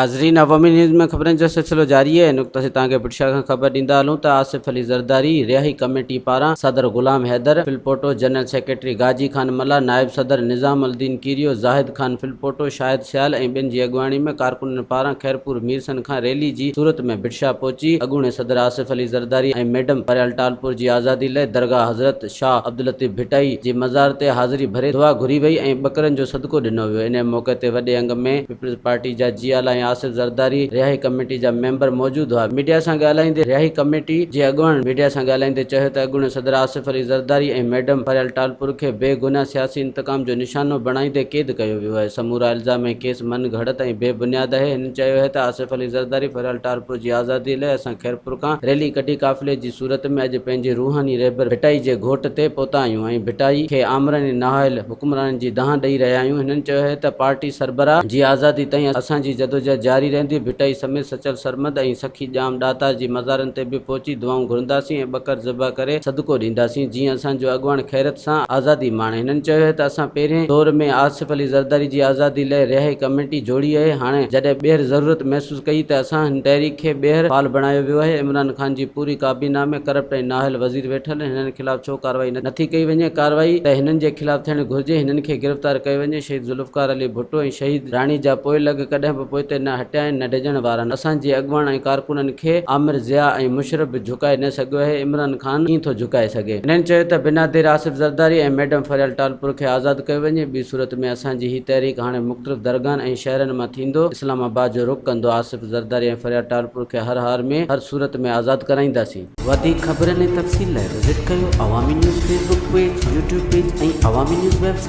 ناظرين عوامي نيوز ۾ خبرن جو سلسلو جاري آهي هن وقت اسين توهان کي ڀٽ شاهه کان خبر ڏيندا هلون ته آصف علي زرداري رهائي ڪميٽي پاران صدر غلام حيدر ڦلپوٽو جنرل سيڪريٽري غازي خان ملاح نائب صدر نظام الدين ڪيريو زاهد خان ڦلپوٽو شاهد سيال ۽ ٻين جي اڳواڻي ۾ ڪارڪنن پاران خيرپور ميرسن کان ريلي جي صورت ۾ ڀٽ شاهه پهچي اڳوڻي صدر آصف علي زرداري ۽ ميڊم فريال ٽالپور جي آزادي لئه درگاهه حضرت شاهه عبداللطيف ڀٽائي جي مزار تي حاضري ڀري دعا گهري وئي ۽ ٻڪرن جو صدقو ڏنو ويو. انهيء موقعي تي وڏي انگ ۾ پيپلز پارٽي جا جيالا ۽ آصف زرداري رهائي ڪميٽي جا ميمبر موجود هئا. ميڊيا سان ڳالهائيندي رهائي ڪميٽي جي اڳواڻن ميڊيا سان ڳالهائيندي چيو ته اڳوڻي صدر آصف علي زرداري ۽ ميڊم فريال ٽالپر کي بي گناهه سياسي انتقام جو نشانو بڻائيندي قيد ڪيو ويو آهي، سمورا الزام ۽ ڪيس من گهڙت ۽ بي بنياد آهي. هنن چيو آهي ته آصف علي زرداري فريال ٽالپر جي آزادي لئه اسان خيرپور کان ريلي ڪڍي قافلي جي صورت ۾ اڄ پنهنجي روحاني رهبر ڀٽائي جي گهوٽ تي پهتا آهيون ۽ ڀٽائي کي آمرن ۽ نااهل حڪمرانن جي دانهن ڏئي رهيا آهيون. هنن چيو آهي ته پارٽي سربراهه جي آزادي تائين اسان جي جدوجهد جاري رهندي، ڀٽائي سميت سچل سرمد ۽ سخي ڄام ڏاتار جي مزارن تي به پهچي دعائون گهرنداسين ۽ ٻڪر ذبح ڪري صدقو ڏينداسين جيئن اسان جو اڳواڻ خيرت سان آزادي ماڻي. هنن چيو آهي ته اسان پهرين دور ۾ آصف علي زرداري جي آزادي لئه رهائي ڪميٽي جوڙي آهي، هاڻي جڏهن ٻيهر ضرورت محسوس ڪئي ته اسان هن تحريڪ کي ٻيهر فعال بڻايو ويو آهي، عمران خان جي پوري ڪابينا ۾ ڪرپٽ ۽ نااهل وزير ويٺل آهن، هنن خلاف ڇو ڪارروائي نٿي ڪئي وڃي، ڪارروائي ته هنن جي خلاف ٿيڻ گهرجي، هنن کي گرفتار ڪيو وڃي، شهيد ذوالفقار علي ڀٽو ۽ شهيد راڻي جا پوئلڳ ڪڏهن به پوئتي نه هٽيا آهن نه ڊڄڻ وارا آهن، اسان جي اڳواڻ ۽ ڪارڪنن کي آمر ضياء ۽ مشرف به جهڪائي نه سگهيو آهي، عمران خان ڪيئن ٿو جهڪائي سگهي. هنن چيو ته بنا دير آصف زرداري ۽ ميڊم فريال ٽالپر کي آزاد ڪيو وڃي، ٻي صورت ۾ اسان جي هي تحريڪ هاڻي مختلف درگاهن ۽ شهرن مان ٿيندو اسلام آباد جو رخ ڪندو، آصف زرداري ۽ فريال ٽالپر کي هر حال ۾ هر صورت ۾ آزاد ڪرائينداسين. وڌيڪ خبرن ۽ تفصيل لاء وزٽ ڪيو Awami news Facebook page, YouTube page ۽ Awami news website.